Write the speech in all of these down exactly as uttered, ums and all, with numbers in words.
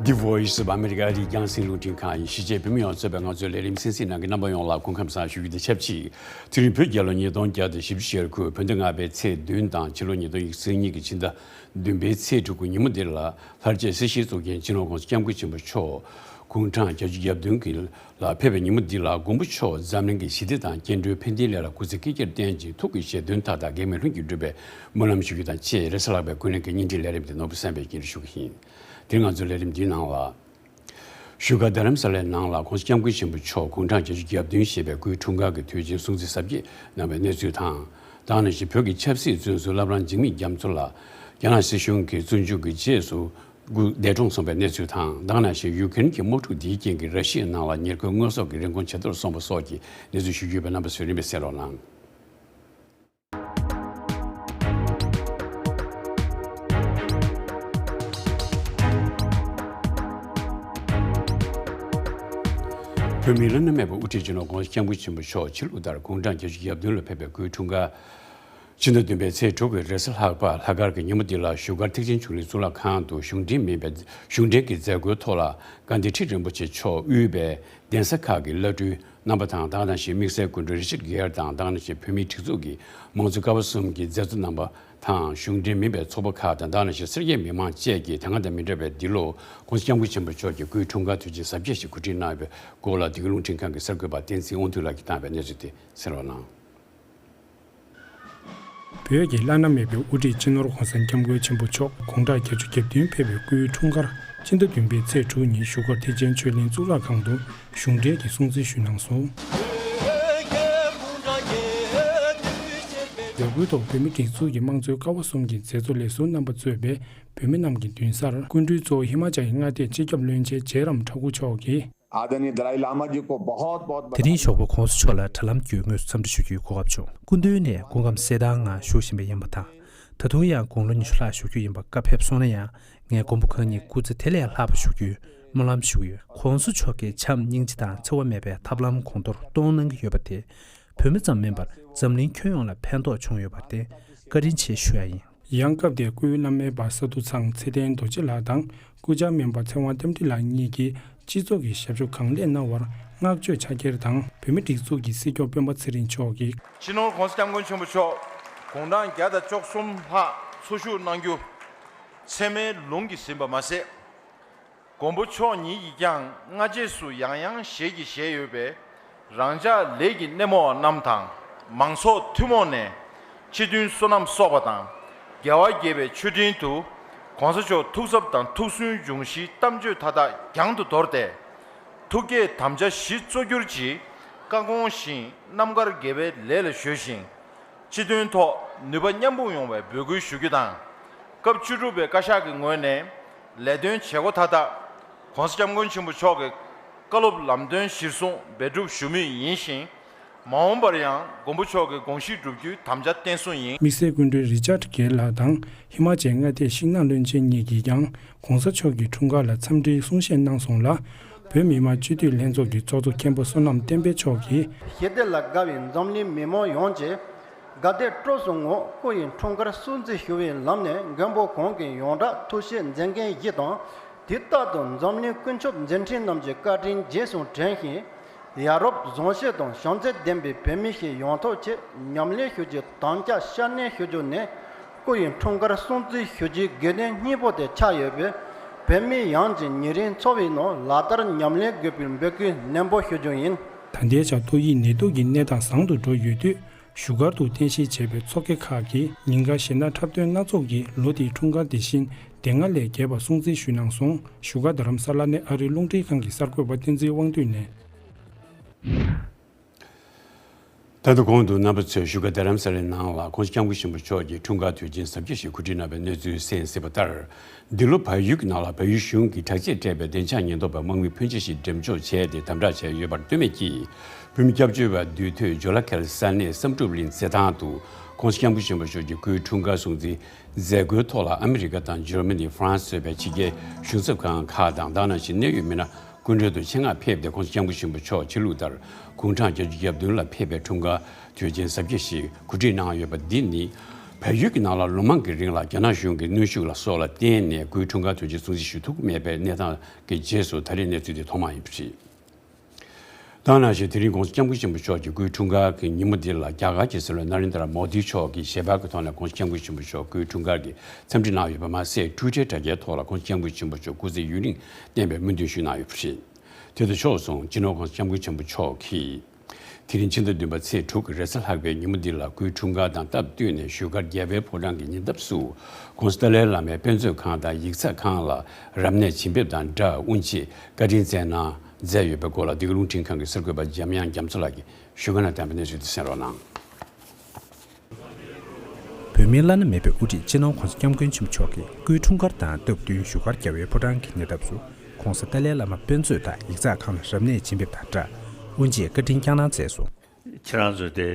The Voice of America ཨ་རིའི་རྒྱང་སྲིང་རླུང་འཕྲིན་ཁང་ཡིན། གཞིས་བྱེས་བོད་མི་ཡོངས་གཙོས་པའི་ང་ཚོའི་ལས་རིམ་གསན་གཟིགས་གནང་མཁན་རྣམ་པ་ཡོངས་ལ་སྐུ་ཁམས་བཟང་ཞུ་རྒྱུ་དང་ཆབས་ཅིག་དེ་རིང་བོད་རྒྱལ་ལོ་ཉིས་སྟོང་བརྒྱ་དང་བཞི་བཅུ་ཞེ་དགུ་བོད་ཟླ་ལྔ་པའི་ཚེས་བདུན་དང་ཕྱི་ལོ་ཉིས་སྟོང་ཉི་ཤུ་རྩ་གཉིས་ཀྱི་ཕྱི་ཟླ་བདུན་པའི་ཚེས་དྲུག་གི་ཉིན་མོ་འདིར་ལ། ལྷར་བཅས་སྲིད་ཞིའི་གཙུག་རྒྱན་སྤྱི་ནོར་༸གོང་ས་༸སྐྱབས་མགོན་ཆེན་པོ་མཆོག་དགུང་གྲངས་བརྒྱད་ཅུ་གྱ་བདུན་གྱི་ལ་ཕེབས་པའི་ཉིན་མོ་འདི་ལ། མགོན་པོ་མཆོག་འཛམ་གླིང་གི་ཞི་བདེ་དང་སྐྱེ་འགྲོའི་ཕན་བདེའི་ལས་ལ་སྐུ་ཚེ་བསྐལ་བརྒྱར་བརྟན་ཅིང་ཐུགས་ཀྱི་བཞེད་དོན་མཐའ་དག་གེགས་མེད་ལྷུན་གྱིས་འགྲུབ་པའི་སྨོན་ལམ་ཞུ་རྒྱུ་དང་བཅས། རེས་གཟའ་ལྷག་པའི་ཀུན་གླེང་གི་བརྙན་འཕྲིན་ལས་རིམ་དེ་ནོར་བུ་བསམ་འཕེལ་གྱིས་ཞུ་གི་ཡིན། དེ་རིང་ང་ཚོའི་ལས་རིམ་འདིའི་ནང་ལ། བཞུགས་སྒར་རྡ་རམ་ས་ལའི་ནང་ལ་༸གོང་ས་༸སྐྱབས་མགོན་ཆེན་པོ་མཆོག་དགུང་གྲངས་བརྒྱད་ཅུ་གྱ་བདུན་བཞེས་པའི་སྐུའི་འཁྲུངས་སྐར་གྱི་དུས་ཆེན་སྲུང་བརྩི་གཟབ་རྒྱས་གནང་བའི་གནས་ཚུལ་དང་། དེ་ག་ནང་བཞིན་བོད་ཀྱི་ཆབ་སྲིད་བཙོན་ཟུར་བླ་བྲང་འཇིགས་མེད་རྒྱ་མཚོ་ལགས་རྒྱ་ནག་སྲིད་གཞུང་གི་བཙོན་འཇུག་གི་རྗེས་སུ་སྐུ་འདས་གྲོངས་སོང་བའི་གནས་ཚུལ་དང་། དེ་ག་ནང་བཞིན་ཡུ་ཀེ་རེན་གྱི་དམག་འཁྲུག་འདིའི་རྐྱེན་གྱིས་ར་ཤི་ཡའི་ནང་ལ་ཉེར་མཁོའི་དངོས་ཟོག་གི་རིན་གོང་ཇེ་མཐོར་སོང་བ་སོགས་ཀྱི་གནས་ཚུལ་ཞུ་རྒྱུ་ཡོད་པས། རྣམ་པ་ཚོས་རིམ་པས་གསན་རོགས་གནང་། བོད་མིའི་བླ་ན་མེད་པའི་དབུ་ཁྲིད་སྤྱི་ནོར་༸གོང་ས་༸སྐྱབས་མགོན་ཆེན་པོ་མཆོག་ཕྱི་ལུགས་ལྟར་དགུང་གྲངས་བརྒྱད་ཅུ་གྱ་བདུན་ལ་ཕེབས་པའི་སྐུའི་འཁྲུངས་སྐར། ཕྱི་ཟླ་བདུན་པའི་ཚེས་དྲུག་གི་རེས་གཟའ་ལྷག་པ་ལྷག་དཀར་གྱི་ཉིན་མོ་འདི་ལ་བཞུགས་སྒར་ཐེག་ཆེན་ཆོས་གླིང་གཙུག་ལག་ཁང་དུ་གཞུང་འབྲེལ་མིན་པའི་གཞུང་འབྲེལ་གྱི་མཛད་སྒོའི་ཐོག་ལ་དགའ་ལྡན་ཁྲི་རིན་པོ་ཆེ་མཆོག་དབུས་པའི་གདན་ས་ཁག་གི་བླ་སྤྲུལ་རྣམ་པ་དང་། དེ་ག་ནང་བཞིན་དམིགས་བསལ་སྐུ་མགྲོན་རི་ཆར་གྷེར་དང་། དེ་ག་ནང་བཞིན་བོད་མིའི་སྒྲིག་འཛུགས་ཀྱི་མང་གཙོ་ཀ་བ་གསུམ་གྱི་མཛད་གཙོ་རྣམ་པ་དང་། གཞུང་འབྲེལ་མིན་པའི་ཚོགས་པ་ཁག་དང་། དེ་ག་ནང་བཞིན་སེར་སྐྱའི་མི་མང་བཅས་ཀྱིས་དེ་སྔ་དང་མི་འདྲ་བའི་འདི་ལོ་༸གོང་ས་༸སྐྱབས་མགོན་ཆེན་པོ་མཆོག་གི་སྐུའི་འཁྲུངས་སྐར་དུས་ཆེན་གཟབ་རྒྱས་ཤིག་གོ་སྒྲིག་གནང་ཡོད་པའི་སྐོར་ལ། བདེ་སྐྱིད་རླུང་འཕྲིན་ཁང་གི་གསར་འགོད་པ་བསྟན་འཛིན་དབང་འདུས་ལགས་ཀྱིས་བཏང་བའི་གནས་ཚུལ་དེ་གསན་རོགས་གནང་། བོད་ཀྱི་བླ་ན་མེད་པའི་དབུ་ཁྲིད་སྤྱི་ནོར་༸གོང་ས་༸སྐྱབས་མགོན་ཆེན་པོ་མཆོག་དགུང་གྲངས་བརྒྱད་ཅུ་གྱ་བདུན་ཕེབས་པའི་སྐུའི་འཁྲུངས་སྐར་ཕྱི་ཟླ་བདུན་པའི་ཚེས་དྲུག་ཉིན་བཞུགས་སྒར་ཐེག་ཆེན་ཆོས་གླིང་གཙུག་ལག་ཁང་དུ་གཞུང་འབྲེལ་གྱི་སྲུང་བརྩི་ཞུས་གནང་སོང་། མཛད་སྒོའི་ཐོག་བོད་མི་སྒྲིག་འཛུགས་ཀྱི་དམངས་གཙོའི་ཀ་བ་གསུམ་གྱི་མཛད་གཙོ་ལས་ཟུར་རྣམ་པ་གཙོས་པའི་བོད་མི་རྣམས་ཀྱི་མདུན་སར་སྐུ་མགྲོན་གཙོ་བོ་ཧི་མ་ཅལ་གྱི་མངའ་སྡེའི་སྤྱི་ཁྱབ་བློན་ཆེན་རྗེ་རམ་ཁྲ་འགུ་མཆོག་གིས། आदरणीय दलाई लामा जी को बहुत बहुत དེ་རིང་ཞོགས་པ་༸གོང་ས་མཆོག་ལ་དྲ་ལམ་བརྒྱུད་དངོས་སུ་འཚམས་འདྲི་ཞུ་རྒྱུའི་གོ་སྐབས་བྱུང་། སྐུ་མདུན་ནས་སྐུ་ཁམས་གསལ་ཐང་ངང་བཞུགས་བཞིན་པ་ཡིན་པ་དང་། ད་དུང་ཡང་དགུང་ལོ་ཉི་ཤུ་ལྷག་བཞུགས་རྒྱུ་ཡིན་པ་བཀའ་ཕེབས་སོང་ན་ཡང་། ངས་མགོན་པོ་གང་ཉིད་སྐུ་ཚེ་དེ་ལས་ལྷག་པ་བཞུགས་རྒྱུའི་སྨོན་ལམ་ཞུ་གི་ཡོད། ༸གོང་ས་མཆོག་གིས་བྱམས་སྙིང་རྗེ་དང་འཚེ་བ་མེད་པའི་ཐབས་ལམ་གོང་མཐོར་གཏོང་གནང་གི་ཡོད་པ་དེ། བོད་མི་ཙམ་མིན་པར་འཛམ་གླིང་ཁྱོན་ཡོངས་ལ་ཕན་ཐོགས་བྱུང་ཡོད་པར་བརྟེན་བཀའ་དྲིན་ཆེ་ཞུ་ཡ་ཡིན། ཡང་སྐབས་དེར་སྐུའི་བླ་སྨན་པ་ས་འདུ་ཚང་ཚེ་བརྟན་རྡོ་རྗེ་ལགས་དང་། སྐུ་བཅར་སྨན་པ་ཚེ་དབང་རྟ་མགྲིན་ལགས་གཉིས་ཀྱིས་སྤྱི་ཚོགས་ཀྱི་ཞབས་ཞུ་གང་ལེགས་གནང་བར་བསྔགས་བརྗོད་ཕྱག་འཁྱེར་དང་། བོད་མིའི་སྒྲིག་འཛུགས་ཀྱི་སྲིད་སྐྱོང་སྤེན་པ་ཚེ་རིང་མཆོག་གིས། སྤྱི་ནོར་༸གོང་ས་༸སྐྱབས་མགོན་ཆེན་པོ་མཆོག་དགུང་གྲངས་བརྒྱ་དང་བཅུ་གསུམ་ལྷག་འཚོ་བཞུགས་གནང་རྒྱུ་ཚད་མའི་ལུང་གིས་ཟིན་པ་མ་ཟད། མགོན་པོ་མཆོག་ཉིད་ཀྱིས་ཀྱང་སྔ་རྗེས་སུ་ཡང་ཡང་ཞལ་གྱིས་བཞེས་ཡོད་པའི་རང་ཅག་ལས་ཀྱི་སྣེ་མོ་བ་རྣམས་དང་། མང་ཚོགས་ཐུན་མོང་ནས་སྤྱི་མཐུན་བསོད་ནམས་གསོག་པ་དང་། རྒྱལ་བ་དགྱེས་པའི་མཆོད་སྤྲིན་དུ་༸གོང་ས་མཆོག་ཐུགས་འཚབ་དང་ཐུགས་སུན་འབྱུང་བཞིའི་གཏམ་བརྗོད་མཐའ་དག་རྒྱང་དུ་དོར་ཏེ། ཐུགས་བསྐྱེད་དམ་བཅའ་བཞི་གཙོ་གྱུར་གྱི་བཀའ་དགོངས་བཞིན་རྣམ་དཀར་དགེ་བའི་ལས་ལ་གཞོལ་ཞིང་། སྤྱི་དོན་ཐོག་ནུས་པ་མཉམ་སྤུངས་ཡོང་བའི་འབོད་སྐུལ་ཞུ་རྒྱུ་དང་། སྐབས་བཅུ་དྲུག་པའི་བཀའ་ཤག་གི་ངོས་ནས་ལས་དོན་བྱེད་སྒོ་མཐའ་དག་༸གོང་ས་༸སྐྱབས་མགོན་ཆེན་པོ་མཆོག་གི་བཀའ་སློབ་ལམ་སྟོན་གཞིར་བཟུང་འབད་སྒྲུབ་ཞུ་མུས་ཡིན་ཞིང་། མ་འོངས་པར་ཡང་མགོན་པོ་མཆོག་གི་དགོངས་གཞི་བསྒྲུབ་རྒྱུའི་དམ་བཅའ་བརྟན་གསུམ་ཡིན། དམིགས་བསལ་སྐུ་མགྲོན་རི་ཅར་གྷེལ་ལགས་དང་ཧི་མ་ཅལ་མངའ་སྡེའི་ཤིང་ནགས་བློན་ཆེན་གཉིས་ཀྱིས་ཀྱང་༸གོང་ས་མཆོག་གི་འཁྲུངས་སྐར་ལ་འཚམས་འདྲིའི་གསུང་བཤད་གནང་སོང་ལ། བོད་མི་མང་སྤྱི་འཐུས་ལྷན་ཚོགས་ཀྱི་ཚོགས་གཙོ་མཁན་པོ་བསོད་ནམས་བསྟན་འཕེལ་མཆོག་གིས། ཞི་བདེ་ལ་དགའ་བའི་འཛམ་གླིང་མི་མང་ཡོངས་ཀྱིས་དགའ་དད་སྤྲོ་གསུམ་ངང་སྐུ་ཡི་འཁྲུངས་སྐར་སྲུང་བརྩི་ཞུ་བའི་ལམ་ནས་མགོན་པོ་གང་གི་ཡོངས་གྲགས་ཐུགས་བཞེད་མཛད་འགན་བཞེས་དང་། དུས་རྟག་ཏུ་འཛམ་གླིང་ཀུན་ཁྱབ་མཛད་འཕྲིན་རྣམས་ཀྱི་བཀའ་དྲིན་རྗེས་སུ་དྲན་ཞིང་། ཡ་རབས་བཟང་སྤྱོད་དང་བྱམས་བརྩེ་ལྡན་པའི་བོད་མི་ཞིག་ཡོང་ཐབས་ཆེད་ཉམས་ལེན་ཞུ་རྒྱུའི་དམ་བཅའ་ཤར་གནས་ཞུ་རྒྱུ་ནི། སྐུ་ཡི་འཁྲུངས་སྐར་སྲུང་བརྩི་ཞུ་རྒྱུའི་དགོས་དོན་སྙིང་པོ་དེ་ཆགས་ཡོད་པས། བོད་མི་ཡོངས་ཀྱིས་ཉིན་རེའི་འཚོ་བའི་ནང་ལག་བསྟར་ཉམས་ལེན་དགོས་པའི་འབོད་སྐུལ་ནན་པོ་ཞུ་རྒྱུ་ཡིན། ད་ལྟའི་ཆར་ཏོག་དབྱིབས་ནད་དུག་གི་གནས་སྟངས་བཟང་དུ་འགྲོ་ཡོད་དུས། བཞུགས་སྒར་དུ་རྟེན་གཞི་བྱས་པའི་ཚོགས་སྡེ་ཁག་གིས་ཉིན་དཀར་ཞེ་ནག་འཁྲབ་སྟོན་སྣ་ཚོགས་ཀྱིས་ལོ་འདིའི་འཁྲུངས་སྐར་དེ་བཞིན་སྡེ་ལྔ་ལས་བརྒལ་བ་སྲུང་བརྩི་ཞུས་གནང་སོང་། བཞུགས་སྒར་རྡ་རམ་ས་ལ་ནས་ཨ་རིའི་རླུང་འཕྲིན་ཁང་གི་གསར་འགོད་པ་བསྟན་འཛིན་དབང་འདུས་ནས། ད་དུང་གོང་དུ་རྣམ་པ་ཚོས་བཞུགས་སྒར་རྡ་རམ་ས་ལའི་ནང་ལ་༸གོང་ས་༸སྐྱབས་མགོན་ཆེན་པོ་མཆོག་གི་འཁྲུངས་སྐར་དུས་ཆེན་གཟབ་རྒྱས་ཤིག་གོ་སྒྲིག་གནང་བའི་གནས་ཚུལ་གསན་གཟིགས་པ་ལྟར། འདི་ལོ་བལ་ཡུལ་གྱི་ནང་ལ་བལ་ཡུལ་གཞུང་གིས་དྲག་ཆས་སྤྲས་པའི་བདེ་འཇགས་ཉེན་རྟོག་པ་དམག་མི་ཕོན་ཆེ་ཞིག་འགྲེམས་འཇོག་བྱས་ཏེ་དམ་དྲག་བྱས་ཡོད་པར་ལྟོས་མེད་ཀྱིས། བོད་མི་སྐྱབས་བཅོལ་བ་འདུས་སྡོད་ཇོ་ལ་ཁེལ་ས་གནས་བསམ་གྲུབ་གླིང་རྩེད་ཐང་དུ་༸གོང་ས་༸སྐྱབས་མགོན་ཆེན་པོ་མཆོག་གི་སྐུའི་འཁྲུངས་སྐར་སྲུང་བརྩིའི་མཛད་སྒོའི་ཐོག་ལ་ཨ་མི་རི་ཀ་དང་འཇར་མ་ནི། ཧྥ་རན་སི་བཟོ་བའི་ཕྱི་རྒྱལ་གཞུང་ཚབ་ཁང་ཁག་དང་། དེ་ག་ནང་བཞིན་གནད་ཡོད་མི་སྣ་སྐུ་མགྲོན་དུ་ཆེད་མངགས་ཕེབས་ཏེ། ༸གོང་ས་༸སྐྱབས་མགོན་ཆེན་པོ་མཆོག་ཕྱི་ལུགས་ལྟར་དགུང་གྲངས་བརྒྱད་ཅུ་གྱ་བདུན་ལ་ཕེབས་པའི་འཁྲུངས་སྐར་དུས་ཆེན་གཟབ་རྒྱས་ཤིག་གོ་སྒྲིག་གནང་ཡོད་པ་འདི་ནི། བལ་ཡུལ་གྱི་ནང་ལ་ལོ་མང་གི་རིང་ལ་རྒྱ་ནག་གཞུང་གི་གནོན་ཤུགས་ལ་སོགས་ལ་བརྟེན་ནས་སྐུའི་འཁྲུངས་སྐར་དུས་ཆེན་སྲུང་བརྩི་ཞུ་ཐུབ་མེད་པའི་གནས་སྟངས་ཀྱི་རྗེས་སུ་ད་རེས་གནས་ཚུལ་དེ་ཐོག་མ་ཡིན་པ་རེད། ད་ག་ནང་བཞིན་དེ་རིང་༸གོང་ས་༸སྐྱབས་མགོན་ཆེན་པོ་མཆོག་གི་སྐུའི་འཁྲུངས་སྐར་གྱི་ཉིན་མོ་འདི་ལ་རྒྱ་གར་གྱི་སྲིད་བློན་ན་རེན་དྲ་མོ་དི་མཆོག་གིས་ཞལ་པར་གྱི་ཐོག་ནས་༸གོང་ས་༸སྐྱབས་མགོན་ཆེན་པོ་མཆོག་སྐུའི་འཁྲུངས་སྐར་གྱི་འཚམས་འདྲི་གནང་ཡོད་པ་མ་ཟད། ཊུའི་ཊར་དྲ་རྒྱའི་ཐོག་ལ་༸གོང་ས་༸སྐྱབས་མགོན་ཆེན་པོ་མཆོག་སྐུ་ཚེ་ཡུན་རིང་བརྟན་པའི་སྨོན་འདུན་ཞུས་གནང་ཡོད་པ་རེད། དེ་དང་ཕྱོགས་མཚུངས་སྤྱི་ནོར་༸གོང་ས་༸སྐྱབས་མགོན་ཆེན་པོ་མཆོག་གིས། དེ་རིང་ཕྱི་ཟླ་བདུན་པ་ཚེས་དྲུག་གི་རེས་གཟའ་ལྷག་པའི་ཉིན་མོ་འདི་ལ་སྐུའི་འཁྲུངས་སྐར་དང་སྟབས་བསྟུན་ནས་བཞུགས་སྒར་རྒྱལ་བའི་ཕོ་བྲང་གི་ཉེ་འདབས་སུ་༸གོང་ས་ཏཱ་ལའི་བླ་མའི་དཔེ་མཛོད་ཁང་དང་ཡིག་ཚགས་ཁང་ལ་རབ་གནས་བྱིན་འབེབས་དང་སྦྲགས་དབུ་འབྱེད་བཀའ་དྲིན་སྩལ་གནང་མཛད་ཡོད་པའི་སྐོར་ལ་འདི་ག་རླུང་འཕྲིན་ཁང་གི་གསར་འགོད་པ་འཇམ་དབྱངས་རྒྱ་མཚོ་ལགས་ཀྱིས་བཞུགས་སྒར་ནས་བཏང་བའི་གནས་ཚུལ་དེ་གསན་རོགས་གནང་། བོད་མིའི་བླ་ན་མེད་པའི་དབུ་ཁྲིད་སྤྱི་ནོར་༸གོང་ས་༸སྐྱབས་མགོན་ཆེན་པོ་མཆོག་གི་སྐུའི་འཁྲུངས་སྐར་དང་སྟབས་བསྟུན་བཞུགས་སྒར་རྒྱལ་བའི་ཕོ་བྲང་གི་ཉེ་འདབས་སུ་༸གོང་ས་ཏཱ་ལའི་བླ་མ་དཔེ་མཛོད་དང་ཡིག་ཚགས་ཁང་ལ་རབ་གནས་བྱིན་འབེབས་དང་སྦྲགས་དབུ་འབྱེད་བཀའ་དྲིན་བསྐྱངས་གནང་མཛད་སོང་། ཁྱེད་རང་ཚོས་དེ་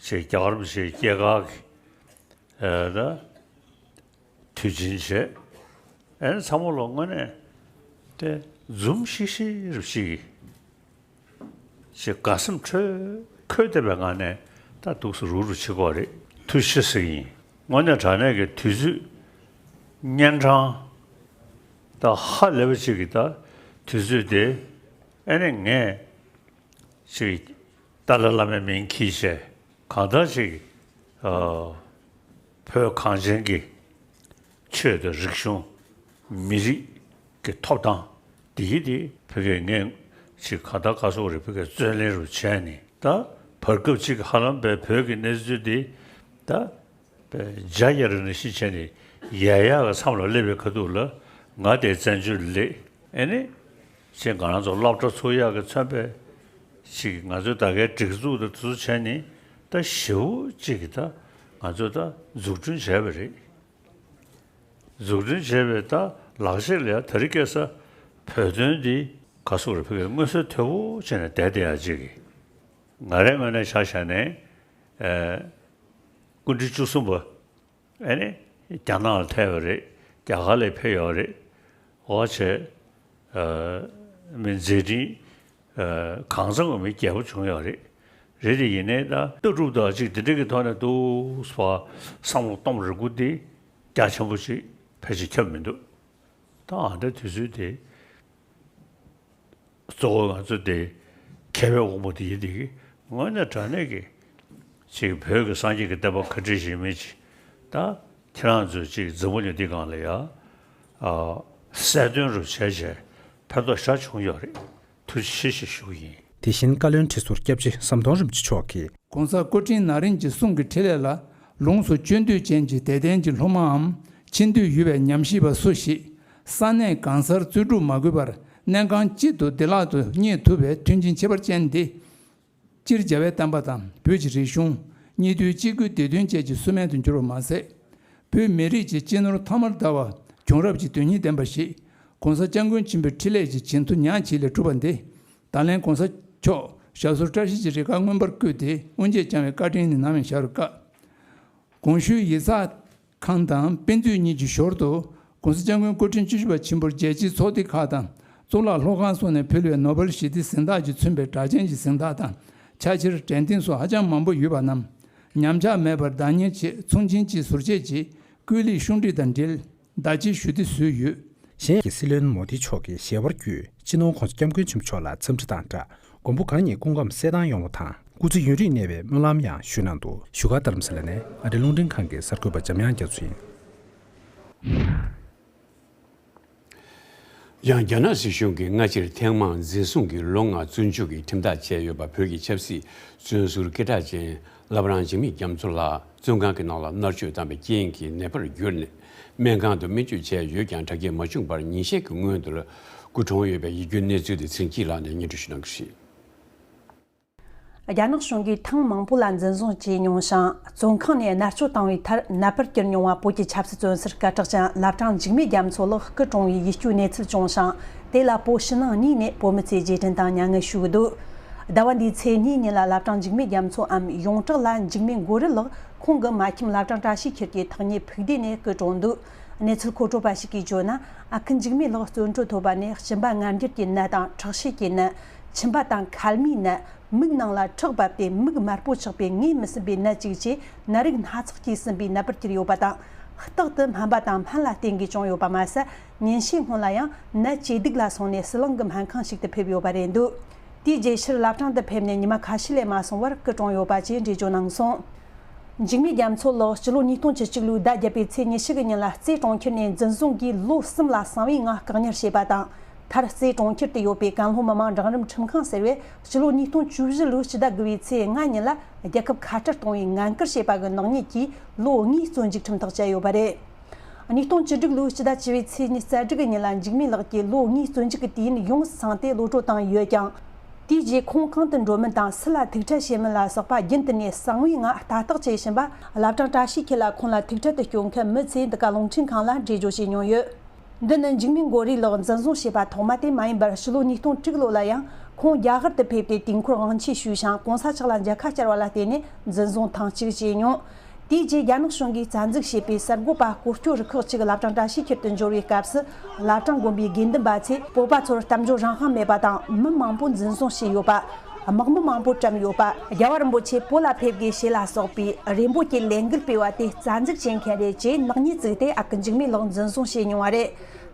ཞེས་རྒྱ་གར་མི་ཞེས་སྐྱེས་སྐར་གྱི་ཨ་ད་དུས་ཆེན་བྱས། ཨེ་ཚང་མ་ལོ་དངོས་གནས་དེ་འཛུམ་ཤིག་ཤིག་རུ་ཞིག་ཞེས་དགའ་སེམས་འཕྲོས་འཁོལ་བསྡད་པའི་ངང་ནས་ད་འདུག་སེ་རུག་རུག་བྱེད་ཀྱི་ཡོད་རེད། ཐུགས་ཆེ་ཟེར་གྱི་ཡིན། དངོས་གནས་དྲང་གནས་ཀྱི་དུས་ཚོད་གཉན་འཕྲང་ད་ཧ་ལས་པ་ཅིག་གི་ད་དུས་ཚོད་དེ་ཨེ་ནས་ངས་ཅིག་ཏཱ་ལའི་བླ་མའི་མིང་འཁྱེར་བྱས་གང་ལྟར་ཅིག་ཨ་བོད་གངས་ཅན་གྱི་ཆོས་དང་རིག་གཞུང་མི་རིགས་ཀྱི་ཐོབ་ཐང་འདི་ཡིན་ཏེ། ཕ་གིར་ངས་ཅིག་གང་ལྟར་ག་སོག་རེད། ཕ་གིར་བརྩོན་ལེན་རུ་བྱས་ནས་ད་བར་སྐབས་ཅིག་ཧ་ལམ་པའི་བོད་ཀྱི་གནས་ཚུལ་འདི་ད་བརྒྱ་ཡར་ནས་ཤི་བྱས་ནས་ཡལ་ཡག་གི་མཚམས་ལ་སླེབས་པའི་ཁ་ཐུག་ལ་ང་དེ་བཙན་བྱོལ་ལ་སླེབས། ཨེ་ནི་ཅིག་ང་རང་ཚོ་སློབ་གྲྭ་ཚུགས་ཡག་གི་མཚོན་པའི་ཅིག་ང་ཚོའི་ད་གའི་སྒྲིག་འཛུགས་དང་དེ་ཚོ་བྱས་ནས་ད་ཞེ་པོ་ཅིག་གི་ད་ང་ཚོ་ད་འཛུགས་སྐྲུན་བྱས་པ་རེད། འཛུགས་སྐྲུན་བྱས་པའི་ད་ལག་ཤེས་ལ་ཡ་དེ་རིང་ཁ་སང་བོད་དོན་འདི་ག་སོག་རེད། ཕ་གིར་མངོན་གསལ་དོད་པོ་བྱས་ནས་བསྡད་བསྡད་ཡག་ཅིག་གི་ང་རའི་ངོས་ནས་ཆ་བཞག་ནས་ཨེ་སྐུ་ཕྲེང་བཅུ་གསུམ་པ་ཨེ་ནི་རྒྱ་ནག་ལ་ཐེ་བ་རེད། རྒྱ་གར་ལ་ཕེབས་ཡོད་རེད། འོ་བྱས་ཨ་མི་མཛད་འཕྲིན་ཨ་གང་འཚམ་གྱི་མི་རྒྱས་པོ་བྱུང་ཡོད་རེད། རེད་དེ་ཡིན་ནའི་ད་ལྟ་གྲུབ་དང་ཅིག་དེ་འདྲ་གི་ཐོག་ནས་འདུག་སེ་བསམ་བློ་གཏོང་རེ་སྒུག་དེ་རྒྱ་ཆེན་པོ་ཅིག་ཕལ་ཆེར་ཁྱབ་མི་འདུག་ད་ཨ་འདྲ་དུས་ཚོད་དེ། གཙོ་བོ་ང་ཚོ་དེ་མཁས་པའི་དབང་པོ་དེ་ཡིན་དེ་གི་དངོས་གནས་དྲང་གནས་ཀྱི་ཅིག་བོད་ཀྱི་སངས་རྒྱས་ཀྱི་བསྟན་པ་བཀའ་དྲིན་ཞིག་མིན་ཅིག་ད་ཁྱེད་རང་ཚོས་ཅིག་འཛམ་བུ་གླིང་འདི་སྒང་ལ་ཡ་ཨ་གསལ་སྟོན་རུ་བྱས་བྱས་ཕན་ཐོགས་ཞེ་དྲག་བྱུང་ཡོད་རེད། ཐུགས་རྗེ་ཆེ་ཞེས་ཞུ་གི་ཡིན། དེ་བཞིན་བཀའ་བློན་ཁྲི་ཟུར་སྐྱབས་རྗེ་ཟམ་གདོང་རིན་པོ་ཆེ་མཆོག་གིས། ༸གོང་ས་སྐུ་ཕྲེང་ན་རིམ་གྱི་གསུང་གི་འཕྲིན་ལས་ལ་ལོངས་སུ་སྤྱོད་འདོད་ཅན་གྱི་དད་ལྡན་གྱི་སློབ་མའམ་ཕྱིན་འདོད་ཡོད་པའི་ཉམས་ཞིབ་པ་སུ་ཞིག་ས་གནས་གང་སར་རྩོལ་སྒྲུག་མ་དགོས་པར་གནས་ཁང་གཅིག་ཏུ་བདེ་བླག་ཏུ་གཉེར་ཐུབ་པའི་མཐུན་རྐྱེན་ཁྱད་པར་ཅན་འདི། སྤྱིར་རྒྱལ་བའི་བསྟན་པ་དང་བོད་ཀྱི་རིག་གཞུང་། གཉིས་འདུས་གཅིག་བསྐུལ་བདེ་དོན་བཅས་ཀྱི་སྲོལ་མེད་དུ་གྱུར་བ་མ་ཟད། བོད་མི་རིགས་ཀྱི་སྤྱི་ནོར་ཐ་མར་དར་བ་བྱུང་རབས་ཀྱི་དོན་སྙིང་ལྡན་པ་ཞིག་༸གོང་ས་༸སྐྱབས་མགོན་ཆེན་པོའི་འཕྲིན་ལས་ཀྱི་བྱིན་མཐུ་ཉག་གཅིག་ལས་གྲུབ་པ་འདི། ད་ལན་༸གོང་ས་མཆོག་ཞབས་སོར་བཀྲ་ཤིས་ཀྱི་རིགས་ཁག་མངོན་པར་བསྐུལ་ཏེ་དབུ་འབྱེད་བསྐྱངས་པའི་བཀའ་དྲིན་ནི་ནམ་ཡང་བཞག་རུ་དཀའ། གོང་ཞུས་ཡིག་ཚགས་ཁང་དང་དཔེ་མཛོད་གཉིས་ཀྱི་ཞོར་དུ་༸གོང་ས་༸སྐྱབས་མགོན་སྐུ་ཕྲེང་བཅུ་བཞི་པ་ཆེན་པོར་རྒྱལ་སྤྱིའི་ཚོགས་སྡེ་ཁག་དང་གཙུག་ལག་སློབ་ཁང་སོགས་ནས་ཕུལ་བའི་ནོ་བེལ་ཞི་བདེའི་གཟེངས་རྟགས་ཀྱིས་མཚོན་པའི་གྲགས་ཅན་གྱི་གཟེངས་རྟགས་དང་ཕྱག་ཕྱིར་དྲན་རྟེན་སོགས་ཧ་ཅང་མང་པོ་ཡོད་པ་རྣམས་ཉམས་ཆག་མེད་པར་བདག་གཉེར་ཆེད་ཚོང་ཆེན་གྱི་ཟུར་བཅད་ཀྱིས་བཀོད་ལེགས་ཤོག་དྲིལ་དང་འབྲེལ་བདག་གཅེས་ཞུ་སྟེ་བཟོས་ཡོད། གཞན་ཡང་སྲིད་བློན་མོ་དི་མཆོག་གིས་ཞལ་པར་བརྒྱུད་སྤྱི་ནོར་༸གོང་ས་༸སྐྱབས་མགོན་ཆེན་པོ་མཆོག་ལ་འཚམས་འདྲི་དང་སྦྲགས་མགོན་པོ་གང་ཉིད་སྐུ་ཁམས་གསལ་ཐང་ཡོང་བ་དང་སྐུ་ཚེ་ཡུན་རིང་གནས་པའི་སྨོན་ལམ་ཡང་ཞུས་གནང་འདུག་བཞུགས་སྒར་རྡ་རམ་ས་ལ་ནས་ཨ་རི་རླུང་འཕྲིན་ཁང་གི་གསར་འགོད་པ་འཇམ་དབྱངས་རྒྱ་མཚོ་ཡིན། ཡང་རྒྱ་ནག་སྲིད་གཞུང་གིས་སྔ་ཕྱིར་ཐེངས་མང་འཛིན་བཟུང་གིས་ལོ་ལྔ་བཙོན་འཇུག་གི་ཁྲིམས་ཐག་བཅད་ཡོད་པ་བོད་ཀྱི་ཆབ་སྲིད་བཙོན་ཟུར་སྐད་གྲགས་ཅན་བླ་བྲང་འཇིགས་མེད་རྒྱ་མཚོ་ལགས་བཙོན་ཁང་གི་ནང་ལ་མནར་གཅོད་བཏང་བའི་རྐྱེན་གྱིས་ནད་པར་གྱུར་ནས་སྨན་ཁང་དུ་སྨན་བཅོས་བྱས་ཡོད་ཀྱང་དྲག་སྐྱེད་མ་བྱུང་བར་ཉིན་ཤས་ཀྱི་སྔོན་དུ་སྐུ་གྲོངས་ཡོད་པའི་ཡིད་སྐྱོའི་གནས་ཚུལ་དེ་ཚེ་རིང་སྐྱིད་ལགས་ནས་སྙན་སྒྲོན་ཞུ་གནང་གི་རེད། རྒྱ་ནག་གཞུང་གིས་ཐེངས་མང་པོ་ལ་འཛིན་བཟུང་བྱས་མྱོང་ཞིང་བཙོན་ཁང་ནས་མནར་གཅོད་བཏང་བའི་མཐར་ནད་པར་གྱུར་མྱོང་བ་བོད་ཀྱི་ཆབ་སྲིད་བཙོན་ཟུར་སྐད་གྲགས་ཅན་བླ་བྲང་འཇིགས་མེད་རྒྱ་མཚོ་ལགས་སྐུ་གྲོངས་པའི་ཡིད་སྐྱོའི་གནས་ཚུལ་བྱུང་ཞིང་། དེ་ལ་བོད་ཕྱི་ནང་གཉིས་ནས་བོད་མི་ཚོས་རྗེས་དྲན་དང་མྱ་ངན་ཞུ་གི་འདུག་ཟླ་བ་འདིའི་ཚེས་གཉིས་ཉིན་ལ་བླ་བྲང་འཇིགས་མེད་རྒྱ་མཚོའམ་ཡོངས་གྲགས་ལ་འཇིགས་མེད་མགོ་རིལ་ལགས་ཁོང་གི་མ་ཁྱིམ་བླ་བྲང་བཀྲ་ཤིས་འཁྱིལ་གྱི་ཐག་ཉེ་ཕུག་སྡེ་ནས་སྐུ་གྲོངས་འདུག་གནས་ཚུལ་མཁོ་སྤྲོད་པ་ཞིག་གིས་བརྗོད་ན། ཨ་ཁུ་འཇིགས་མེད་ལགས་བཙོན་གྲོལ་ཐོབ་པ་ནས་གཅིན་པ་ངར་འགྱུར་གྱི་ནད་དང་ཁྲག་ཤེད་ཀྱི་ནད། མཆིན་པ་དང་མཁལ་མའི་ནད། མིག་ནང་ལ་ཁྲག་བབས་ཏེ་མིག་དམར་པོ་ཆགས་པའི་ངོས་མི་ཟིན་པའི་ནད་ཅིག་བཅས་ནད་རིགས་སྣ་ཚོགས་ཀྱིས་ཟིན་པའི་ནད་པར་གྱུར་ཡོད་པ་དང་། རྟག་ཏུ་སྨན་པ་དང་སྨན་ལ་བསྟེན་དགོས་བྱུང་ཡོད་པ་མ་ཟད། ཉིན་ཤས་སྔོན་ལ་ཡང་ནད་ཇེ་སྡུག་ལ་སོང་ནས་ཟི་ལིང་གི་སྨན་ཁང་ཞིག་ཏུ་ཕེབས་ཡོད་པ་རེད་འདུག་དེའི་རྗེས་ཕྱིར་བླ་བྲང་དུ་ཕེབས་ནས་ཉི་མ་ཁ་ཤས་ལས་མ་སོང་བར་སྐུ་གྲོངས་ཡོད་པ་བཅས་འགྲེལ་བརྗོད་གནང་སོང་། འཇིགས་མེད་རྒྱ་མཚོ་ལགས་སྤྱི་ལོ་ཉིས་སྟོང་བཅུ་གཅིག་ལོའི་ཟླ་བརྒྱད་པའི་ཚེས་ཉི་ཤུ་གི་ཉིན་ལ་རྩེ་གྲོང་ཁྱེར་ནས་འཛིན་བཟུང་གིས་ལོ་གསུམ་ལ་གསང་བའི་ངང་བཀག་ཉར་བྱས་པ་དང་། མཐར་རྩེ་གྲོང་ཁྱེར་དུ་ཡོད་པའི་ཀན་ལྷོ་མི་དམངས་འབྲིང་རིམ་ཁྲིམས་ཁང་ཟེར་བས་སྤྱི་ལོ་ཉིས་སྟོང་བཅུ་བཞི་ལོའི་སྤྱི་ཟླ་དགུ་པའི་ཚེས་ལྔ་ཉིན་ལ་རྒྱལ་ཁབ་ཁ་བྲལ་གཏོང་བའི་ངན་སྐུལ་བྱས་པ་གི་ནག་ཉེས་ཀྱིས་ལོ་ལྔའི་བཙོན་འཇུག་ཁྲིམས་ཐག་བཅད་ཡོད་པ་རེད། ཉིས་སྟོང་བཅུ་དྲུག་ལོའི་སྤྱི་ཟླ་བཅུ་པའི་ཚེས་ཉི་ཤུ་རྩ་དྲུག་གི་ཉིན་ལ་འཇིགས་མེད་ལགས་ཀྱིས་ལོ་ལྔའི་བཙོན་འཇུག་གི་དུས་ཡུན་ཡོངས་སུ་ཚང་སྟེ་གློད་གྲོལ་བཏང་ཡོད་ཀྱང་། དེའི་རྗེས་ཁོང་གང་དུ་འགྲོ་མིན་དང་སུ་ལ་ཐུག་འཕྲད་བྱེད་མིན་ལ་སོགས་པ་རྒྱུན་དུ་ནས་གསང་བའི་ངང་ལྟ་རྟོག་བྱེད་བཞིན་པ་བླ་བྲང་བཀྲ་ཤིས་འཁྱིལ་ལ་ཁོང་ལ་ཐུག་འཕྲད་དུ་སྐྱོད་མཁན་མི་ཚོས་འདི་ག་རླུང་འཕྲིན་ཁང་ལ་འགྲེལ་བརྗོད་བྱས་མྱོང་ཡོད། འདི་ནི་འཇིགས་མེད་མགོ་རིལ་ལགས་འཛིན་བཟུང་བྱས་པ་ཐོག་མ་དེ་མ་ཡིན་པར་ཕྱི་ལོ་ཉིས་སྟོང་དྲུག་ལོ་ལ་ཡང་ཁོང་རྒྱ་གར་དུ་ཕེབས་ཏེ་དུས་འཁོར་དབང་ཆེན་ཞུས་ཤིང་གོང་ས་ལྕགས་ལ་མཇལ་ཁ་བཅར་བ་ལ་བརྟེན་ནས་འཛིན་བཟུང་ཐེངས་གཅིག་བྱས་མྱོང་། དེའི་རྗེས་རྒྱ་ནག་གཞུང་གིས་རྩ་འཛུགས་བྱས་པའི་གསར་འགོད་པ་སྐོར་སྐྱོད་རུ་ཁག་ཅིག་བླ་བྲང་བཀྲ་ཤིས་འཁྱིལ་དུ་འབྱོར་བའི་སྐབས་སུ། བླ་བྲང་དགོན་པའི་དགེ་འདུན་པ་ཚོས་བོད་པ་ཚོར་གཏམ་བརྗོད་རང་དབང་མེད་པ་དང་མི་མང་པོ་འཛིན་བཟུང་བྱས་ཡོད་པ། དམག་མི་མང་པོ་བཀྲམ་ཡོད་པ། རྒྱལ་བ་རིན་པོ་ཆེ་བོད་ལ་ཕེབས་དགོས་ཞེས་ལ་སོགས་པའི་རེ་འབོད་ཀྱི་ལས་འགུལ་སྤེལ་བ་དེ་རྩ་འཛུགས་བྱེད་མཁན་རེད་ཅེས་ནག་ཉེས་བཙུགས་ཏེ་ཨ་ཁུ་འཇིགས་མེད་ལགས་འཛིན་བཟུང་བྱས་མྱོང་བ་རེད།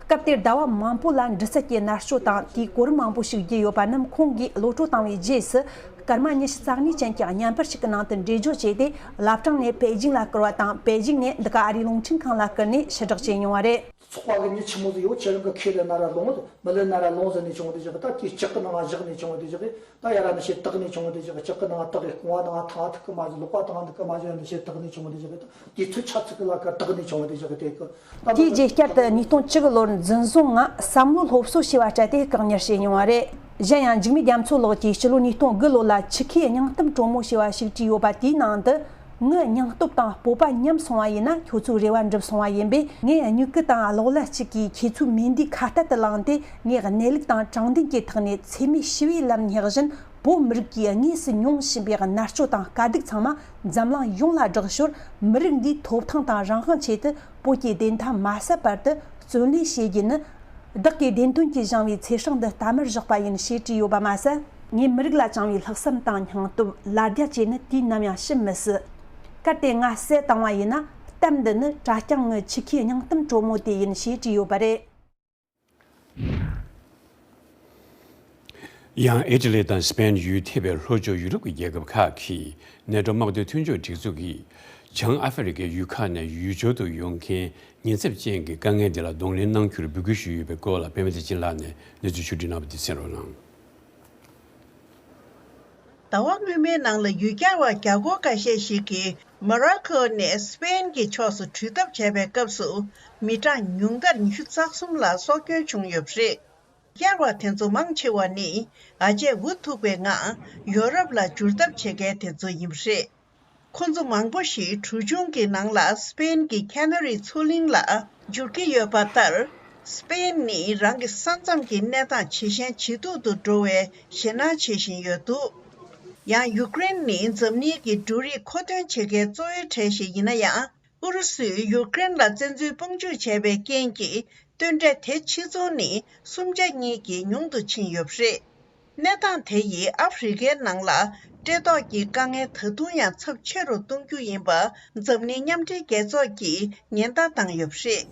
སྐབས་དེར་ཟླ་བ་མང་པོ་ལ་འདྲི་རྩད་ཀྱི་མནར་གཅོད་དང་དེའི་གོ་རིམ་མང་པོ་ཞིག་བརྒྱུད་ཡོད་པ་རྣམས་ཁོང་གིས་གློད་གྲོལ་བཏང་བའི་རྗེས་སུ། སྐར་མ་ཉི་ཤུ་རྩ་གཉིས་ཅན་གྱི་བརྙན་པར་ཞིག་གི་ནང་དུ་འགྲེལ་བརྗོད་བྱས་ཏེ། བླ་བྲང་ནས་པེ་ཅིང་ལ་བསྐུར་བ་དང་པེ་ཅིང་ནས་འདི་ག་ཨ་རིའི་རླུང་འཕྲིན་ཁང་ལ་བསྐུར་ནས་ཕྱིར་བསྒྲགས་བྱས་མྱོང་བ་རེད། ཚོགས་པ་གི་མི་ཆི་མོ་ཟིག་ཡོད། ཁྱེད་རང་གི་ཁས་ལེན་ན་ར་ལོངས་མི་ལེན་ན་ར་ལོངས་ཟེར་ནས་བྱུང་བ་དེ་ཞིག་ད་དེའི་ལྕགས་ཀྱི་ནང་བཞག་ནས་བྱུང་བ་དེ་ཞིག་ད་ཡ་ར་ནི་ཞེ་བཏགས་ནས་བྱུང་བ་དེ་ཞིག་ལྕགས་ཀྱི་ནང་བཏགས་གི་རྐང་བ་ནང་ཐང་ཐུག་གི་མ་བྱུང་། ལག་པ་དང་འདི་གི་མ་བྱུང་། ནི་ཞེ་བཏགས་ནས་བྱུང་བ་དེ་ཞིག་ད་དེ་ཚོ་ཆ་ཚིག་གི་ལ་ཀ་བཏགས་ནས་བྱུང་བ་དེ་ཞིག་དེ་གི་ད་དེའི་རྗེས་བསྐྱར་དུ་ཉིས་སྟོང་བཅུ་དགུ་ལོར་འཛིན་བཟུང་ངང་བསམ་བློ་སློབ་གསོ་བྱས་པ་སྤྲད་དེ་བཀག་ཉར་བྱས་མྱོང་བ་རེད། གཞན་ཡང་འཇིགས་མེད་རྒྱ་མཚོ་ལགས་ཀྱིས་ཕྱི་ལོ་ཉིས་སྟོང་དགུ་ལོ་ལ་ཆུ་ཁའི་སྙིང་གཏམ་དྲོན་མོ་ཞེས་པ་ཞིག་བྲིས་ཡོད་པ་དེའི་ནང་དུ། ངའི་སྙིང་སྟོབས་དང་སྤོབས་པ་ཉམས་སོང་བ་ཡིན་ན་ཁྱོད་ཚོའི་རེ་བ་འགྲུབ་སོང་བ་ཡིན་པས། ངས་སྨྱུ་གུ་དང་གློག་ཀླད་གཅིག་གིས་ཁྱེད་ཚོའི་མིག་མདའི་ཁ་གཏད་དུ་བླངས་ཏེ། ངས་གནས་ལུགས་དང་དྲང་བདེན་གྱི་ཐོག་ནས་འཚེ་མེད་ཞི་བའི་ལམ་སྙེག་བཞིན། བོད་མི་རིགས་ཀྱིས་དངོས་སུ་མྱོང་བཞིན་པའི་མནར་གཅོད་དང་དཀའ་སྡུག་ཚང་མ་འཛམ་གླིང་ཡོངས་ལ་བསྒྲགས་ཞོར། མི་རིགས་འདིའི་ཐོབ་ཐང་དང་རང་དབང་ཆེད་དུ་བོད་ཀྱི་བདེན་མཐའ་མ་ཟད་པར་དུ་བརྩོན་ལེན་བྱེད་རྒྱུ་ནི། བདག་གི་བདེན་དོན་གྱིས་བཞེངས་པའི་ཚེ་སྲོག་འདི་རྟ་དམར་བཞག་པ་ཡིན་ཞེས་བྲིས་ཡོད་པ་མ་ཟད། ངས་མི་རིགས་ལ་བཅངས་པའི་ལྷག་བསམ་དང་སྙིང་སྟོབས་ལ་རྒྱ་བཅས་ནི་དུས་ནམ་ཡང་ཞུམ་མི་སྲིད། གལ་ཏེ་ང་བསད་བཏང་བ་ཡིན་ན། གཏམ་འདི་ནི་གྲྭ་རྐྱང་ངི་ཆུ་ཁའི་སྙིང་གཏམ་དྲོན་མོ་དེ་ཡིན་ཞེས་བྲིས་ཡོད་པ་རེད། ཡང་ཨི་ཊ་ལི་དང་སི་པེན་ཡུལ་ཐེ་བའི་ལྷོ་ཕྱོགས་ཡུ་རོབ་ཀྱི་རྒྱལ་ཁབ་ཁག་གིས་ནེ་ཊོ་དམག་དོན་མཐུན་ཕྱོགས་སྒྲིག་འཛུགས་ཀྱིས་བྱང་ཨ་ཧྥེ་རི་ཁའི་ཡུལ་ཁག་ནས་ཡུལ་སྦྱོར་དུ་ཡོང་མཁན་ཉེན་ཚབས་ཅན་གྱི་དཀའ་ངལ་འདི་ལ་གདོང་ལེན་གནང་རྒྱུར་འབོད་སྐུལ་ཞུས་ཡོད་པའི་སྐོར་ལ་པད་མ་བདེ་ཆེན་ལགས་ནས་གནས་ཚུལ་ཕྱོགས་བསྒྲིགས་གནང་བ་དེ་གསན་རོགས་གནང་། ཟླ་བ་སྔོན་མའི་ནང་ལ་ཡུལ་གྱར་བ་རྒྱ་སྒོར་འགའ་ཤས་ཤིག་གིས་མོ་རོ་ཀོ་ནས་སི་པེན་གྱི་ཕྱོགས་སུ་འགྲུལ་ཐབས་བྱས་པའི་སྐབས་སུ། མི་གྲངས་ཉུང་མཐར་ཉི་ཤུ་རྩ་གསུམ་ལ་སྲོག་སྐྱོན་བྱུང་ཡོད་པ་རེད། ཡུལ་གྱར་བ་དེ་ཚོ་མང་ཆེ་བ་ནི་ཨ་ཅེ་འུ་ཐུག་པའི་ངང་ཡོ་རོབ་ལ་འབྱོར་ཐབས་བྱེད་མཁན་དེ་ཚོ་ཡིན་པ་རེད། ཁོ་ཚོ་མང་པོ་ཞིག་གྲུ་ཆུང་གི་ནང་ལ་སི་པེན་གྱི་ཁེ་ན་རི་མཚོ་གླིང་ལ་འབྱོར་གྱི་ཡོད་པ་ལྟར། སི་པེན་ནི་རང་གི་ས་མཚམས་ཀྱི་གནས་སྟངས་ཇེ་ཞན་ཇེ་སྡུག་ཏུ་འགྲོ་བའི་ཞེད་སྣང་བྱེད་བཞིན་ཡོད་འདུག་ཡང་ཡུ་ཀེ་རེན་ནི་འཛམ་གླིང་གི་འབྲུ་རིགས་མཁོ་འདོན་བྱེད་མཁན་གཙོ་བོའི་གྲས་ཤིག་ཡིན་ན་ཡང་། ཨུ་རུ་སུས་ཡུ་ཀེ་རེན་ལ་བཙན་འཛུལ་དཔུང་འཇུག་བྱས་པའི་རྐྱེན་གྱིས། སྟོན་འབྲས་དེ་ཕྱི་ཚོང་ནི་སུམ་ཆ་གཉིས་ཀྱིས་ཉུང་དུ་ཕྱིན་ཡོད་པ་རེད། གནས་སྟངས་དེ་ཡིས་ཨ་ཧྥེ་རི་ཁའི་ནང་ལ་བཀྲེས་ལྟོགས་ཀྱི་དཀའ་ངལ་ད་དུང་ཡང་ཚབས་ཆེ་རུ་གཏོང་རྒྱུ་ཡིན་པ་འཛམ་གླིང་མཉམ་འབྲེལ་རྒྱལ་ཚོགས་ཀྱིས་ཉེན་བརྡ་བཏང་ཡོད་པ་རེད།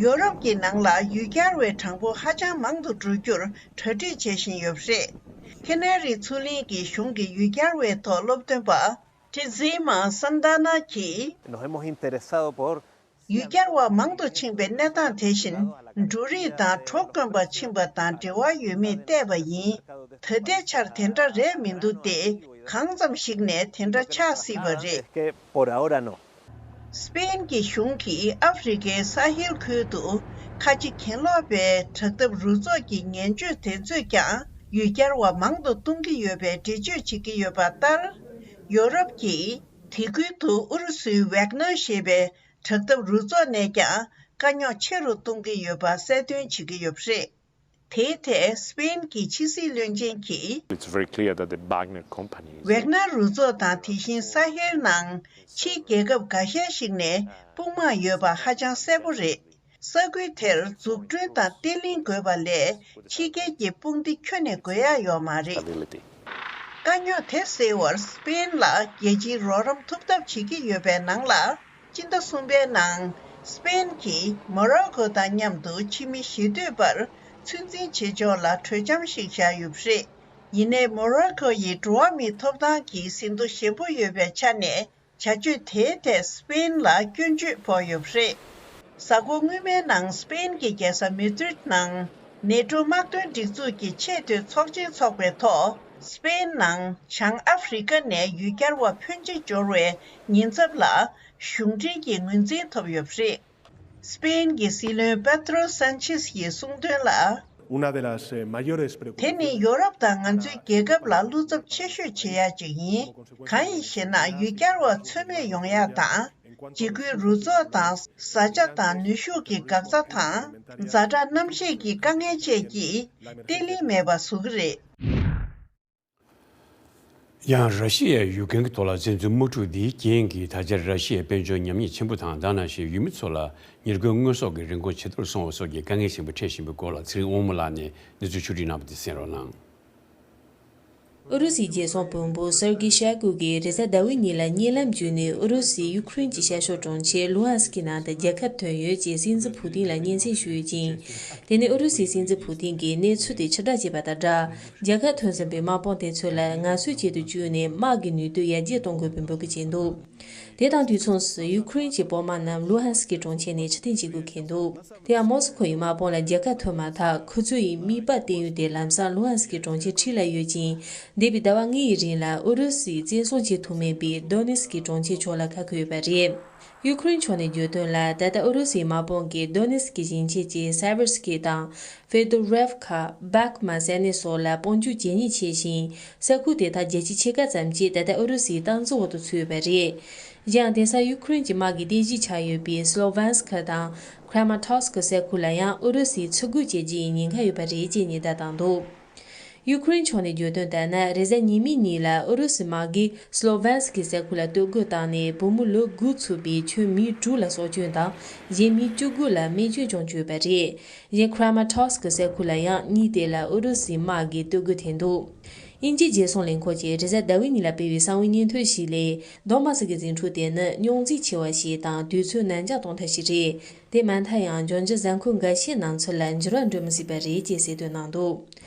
ཡོ་རོབ་ཀྱི་ནང་ལ་ཡུལ་གྱར་བའི་གྲངས་འབོར་ཧ་ཅང་མང་དུ་འགྲོ་རྒྱུར་གྲ་སྒྲིག་བྱེད་བཞིན་ཡོད་པ་རེད། ཁེ་ན་རི་མཚོ་གླིང་གི་གཞུང་གི་ཡུལ་གྱར་བའི་ཐོག་སློབ་སྟོན་པ། ཏི་ཛི་མ་སན་ཏ་ན་གྱིས། Nos hemos interesado por ཡུལ་གྱར་བ་མང་དུ་ཕྱིན་པའི་གནས་སྟངས་དེ་བཞིན་འབྲུ་རིགས་དང་གྲོ་དཀོན་པ་ཕྱིན་པ་དང་འབྲེལ་བ་ཡོད་མེད་བལྟས་པ་ཡིན། ད་ལྟའི་ཆར་དེ་འདྲ་རེད་མི་འདུག་སྟེ། གང་ཙམ་ཞིག་ནས་དེ་འདྲ་ཆགས་སྲིད་པ་རེད། Es que por ahora no. སི་པེན་གྱི་གཞུང་གིས་ཨ་ཧྥེ་རི་ཁའི་ས་ཧེལ་ཁུལ་དུ་ཁ་ཆེ་གྱེན་ལོག་པའི་དྲག་འཐབ་རུ་ཚོགས་ཀྱི་ངན་སྤྱོད་དེ་ཚོས་ཀྱང་ཡུལ་གྱར་བ་མང་དུ་གཏོང་གི་ཡོད་པའི་འགྲེལ་བརྗོད་བྱེད་ཀྱི་ཡོད་པ་ལྟར། ཡོ་རོབ་ཀྱིས། དེ་ཁུལ་དུ་ཨུ་རུ་སུའི་ཝེག་ནར་ཞེས་པའི་དྲག་འཐབ་རུ་ཚོགས་ནས་ཀྱང་དཀའ་རྙོག་ཆེ་རུ་གཏོང་གི་ཡོད་པ་གསལ་སྟོན་བྱེད་ཀྱི་ཡོད་པ་རེད། དེའི་ཐད་སི་པེན་གྱི་ཕྱི་སྲིད་བློན་ཆེན་གྱིས། It's very clear that the Wagner company is ཝེག་ནར་རུ་ཚོགས་དང་དེ་བཞིན་ས་ཧེལ་ནང་ཕྱིའི་རྒྱལ་ཁབ་འགའ་ཤས་ཤིག་ནས་དཔུང་དམག་ཡོད་པ་ཧ་ཅང་གསལ་པོ་རེད། ས་ཁུལ་དེར་འཛུགས་སྐྲུན་དང་བརྟན་ལྷིང་དགོས་པ་ལས་ཕྱི་རྒྱལ་གྱི་དཔུང་སྡེ་ཁྱོན་ནས་དགོས་ཡ་ཡོད་མ་རེད། Stability. དཀའ་རྙོག་དེ་སེལ་བར་སི་པེན་ལ་རྒྱལ་སྤྱིའི་རོགས་རམ་ཐུབ་ཐབས་བྱེད་ཀྱི་ཡོད་པའི་ནང་ལ། སྤྱི་ཟླ་གསུམ་པའི་ནང་སི་པེན་གྱིས་མོ་རོ་ཀོ་དང་མཉམ་དུ་ཕྱི་མི་ཞི་གཏོད་པར་ཚོད་འཛིན་བྱེད་ཕྱོགས་ལ་གྲོས་འཆམ་ཞིག་བཞག་ཡོད་པ་རེད། ཡིན་ནའི་མོ་རོ་ཀོ་ཡི་འགྲོ་བ་མིའི་ཐོབ་ཐང་གི་ཟིན་ཐོ་ཞན་པོ་ཡོད་པའི་ཆ་ནས། བྱ་སྤྱོད་དེའི་ཐད་སི་པེན་ལ་སྐྱོན་བརྗོད་ཕོག་ཡོད་པ་རེད། གཟའ་འཁོར་སྔོན་མའི་ནང་སི་པེན་གྱི་རྒྱལ་ས་མེ་ཏྲིད་ནང་ནེ་ཏྲོ་དམག་དོན་སྒྲིག་འཛུགས་ཀྱི་ཆེས་མཐོའི་ཚོགས་ཆེན་འཚོགས་པའི་ཐོག་སི་པེན་ནང་བྱང་ཨ་ཧྥེ་རི་ཀ་ནས་ཡུལ་གྱར་བ་ཕོན་ཆེ་འབྱོར་བའི་ཉེན་ཚབས་ལ་གཞུང་འབྲེལ་གྱི་ངོས་འཛིན་ཐོབ་ཡོད་པ་རེད། སི་པེན་གྱི་སྲིད་བློན་པེ་ཏྲོ་སན་ཆེས་ཀྱིས་གསུངས་དོན་ལ། Una de las, eh, mayores preocupaciones དེ་ནི་ཡོ་རོབ་དང་ང་ཚོའི་རྒྱལ་ཁབ་ལ་བློ་འཚབ་ཆེ་ཤོས་བྱེད་ཡ་ཅིག་ཡིན། གང་ཡིན་ཞེ་ན། ཡུལ་གྱར་བ་ཚོད་མེད་ཡོང་ཡ་དང་། འཇིགས་སྐུལ་རུ་ཚོགས་དང་། བཟའ་བཅའ་དང་ནུས་ཤུགས་ཀྱི་འགག་རྩ་དང་། ཛ་དྲག་གནམ་གཤིས་ཀྱི་དཀའ་ངལ་བཅས་ཀྱིས་བརྟན་ལྷིང་མེད་པ་བཟོ་གི་རེད། ཡང་ར་ཤི་ཡའི་ཡུཀ་རེན་གྱི་ཐོག་ལ་བཙན་འཛུལ་དམག་འཁྲུག་འདིའི་རྐྱེན་གྱིས་ད་ཆ་ར་ཤི་ཡའི་དཔལ་འབྱོར་ཉམས་ཉེས་ཆེན་པོ་དང་། ད་ནང་བཞིན་ཡུལ་མི་ཚོ་ལ་ཉེན་སྐྱོན་དངོས་ཟོག་གི་རིན་གོང་ཇེ་མཐོར་སོང་བ་སོགས་ཀྱི་དཀའ་ངལ་ཆེན་པོ་འཕྲད་བཞིན་པའི་སྐོར་ལ་ཚེ་རིང་དབང་མོ་ལགས་ནས་གནས་ཚུལ་ཕྱོགས་སྒྲིག་གནང་བ་དེ་གསན་རོགས་གནང་། ཨུ་རུ་སུའི་རྒྱལ་སྲུང་དཔོན་པོ་སེར་གི་ཤོ་ཀུ་གིས་རེས་གཟའ་ཟླ་བའི་ཉིན་ལ་བརྙན་ལམ་བརྒྱུད་ནས་ཨུ་རུ་སུས་ཡུ་ཁུ་རེན་གྱི་ཤར་ཕྱོགས་གྲོང་ཁྱེར་ལུ་ཧན་སི་ཀི་ནང་དུ་རྒྱལ་ཁ་ཐོན་ཡོད་ཅེས་སྲིད་འཛིན་ཕུ་ཏིན་ལ་སྙན་སེང་ཞུས་ཡོད་ཅིང་། དེ་ནི་ཨུ་རུ་སུའི་སྲིད་འཛིན་ཕུ་ཏིན་གྱིས་གནས་ཚུལ་དེ་ཕྱིར་བསྒྲགས་བྱས་པ་དང་སྦྲགས། རྒྱལ་ཁ་ཐོན་ཟིན་པའི་དམག་དཔུང་དེ་ཚོ་ལ་ངལ་གསོའི་ཆེད་དུ་བཅུག་ནས་དམག་གི་ནུས་སྟོབས་ཡར་རྒྱས་གཏོང་དགོས་པའི་འབོད་སྐུལ་བྱས་འདུག་དེ་དང་དུས་མཚུངས་སུ་ཡུ་ཁུ་རེན་གྱི་དཔོན་དམག་རྣམས་ལུ་ཧན་སི་ཀི་གྲོང་ཁྱེར་ནས་ཕྱིར་འཐེན་བྱེད་དགོས་འཁེལ་འདུག་དེ་ཡང་མོ་སི་ཁོ་ཡི་དམག་དཔུང་ལ་རྒྱལ་ཁ་ཐོབ་མ་ཐག་ཁོ་ཚོ་ཡི་དམིགས་པ་བསྟན་ཡུལ་དེ་ལམ་སང་ལུ་ཧན་སི་ཀི་གྲོང་ཁྱེར་འཁྲིས་ལ་ཡོད་ཅིང་། འདས་པའི་ཟླ་བ་ལྔའི་རིང་ལ་ཨུ་རུ་སུས་བཙན་བཟུང་བྱེད་ཐུབ་མེད་པའི་དོ་ནེ་སི་ཀི་གྲོང་ཁྱེར་ཕྱོགས་ལ་ཁ་འཁོད་ཡོད་པ་རེད། ཡུ་ཁུ་རེན་ཕྱོགས་ནས་བརྗོད་དོན་ལ། ད་ལྟ་ཨུ་རུ་སུའི་དམག་དཔུང་གིས་དོ་ནེ་སི་ཀི་ཞིང་ཆེན་གྱི་སེ་བེར་སི་ཀི་དང་། ཧྥེ་དོ་རེབ་ཁ། བྷག་མ་ས་གནས་སོགས་ལ་དཔུང་འཇུག་ཇེ་ཉེ་ཆེ་ཞིང་། ས་ཁུལ་དེ་དག་བརྒྱ་ཆའི་ཕྱེད་ཀ་ཙམ་གྱིས་ད་ལྟ་ཨུ་རུ་སུའི་སྟངས་འཛིན་འོག་ཏུ་ཚུད་ཡོད་པ་རེད། གཞན་ཡང་། དེང་སང་ཡུ་ཁུ་རེན་གྱི་དམག་གི་རྟེན་གཞི་ཆགས་ཡོད་པའི་སི་ལོ་ཝན་སི་ཁ་དང་། ཁྲ་མ་ཊོ་སི་ཀི་ས་ཁུལ་ལ་ཡང་ཨུ་རུ་སུས་འཚོལ་སྒོ་བྱེད་རྒྱུ་ཡི་ཉེན་ཁ་ཡོད་པ་རེད་ཅེས་ཉེན་བརྡ་བཏང་འདུག་ཡུ་ཁུ་རེན་ཕྱོགས་ནས་བརྗོད་དོན་ལྟར་ན། རེས་གཟའ་ཉི་མའི་ཉིན་ལ་ཨུ་རུ་སུའི་དམག་གིས་སི་ལོ་ཝན་སི་ཀི་ས་ཁུལ་ལ་གཏོར་རྒོལ་བཏང་ནས། བུ་མོ་ལོ་དགུ་ཚུད་པའི་ཁྱོན་མི་དྲུག་ལ་སྲོག་སྐྱོན་དང་། གཞན་མི་བཅུ་དགུ་ལ་རྨས་སྐྱོན་བྱུང་ཡོད་པ་རེད། གཞན། ཁྲ་མ་ཊོ་སི་ཀི་ས་ཁུལ་ལ་ཡང་གཉིས་དེ་ལ་ཨུ་རུ་སུའི་དམག་གིས་གཏོར་རྒོལ་ཐེབས་འདུག་དབྱིན་ཇིའི་རྒྱལ་སྲུང་ལས་ཁུངས་ཀྱིས་རེས་གཟའ་ཟླ་བའི་ཉིན་ལ་སྤེལ་བའི་གསང་བའི་སྙན་ཐོ་ཞིག་ལས། རྡོ་མ་སི་ཀི་ཟིང་འཁྲུག་དེ་ནི་རྙོག་འཛིང་ཆེ་བ་ཞིག་དང་། དུས་ཚོད་ནར་འགྱངས་གཏོང་ཐབས་ཤིག་རེད། དེ་མ་མཐའ་ཡང་འབྱུང་འགྱུར་གཟའ་འཁོར་འགའ་ཤས་ནང་ཚུད་ལ་འགྱུར་བ་འགྲོ་མི་སྲིད་པ་རེད་ཅེས་གསལ་སྟོན་གནང་འདུག་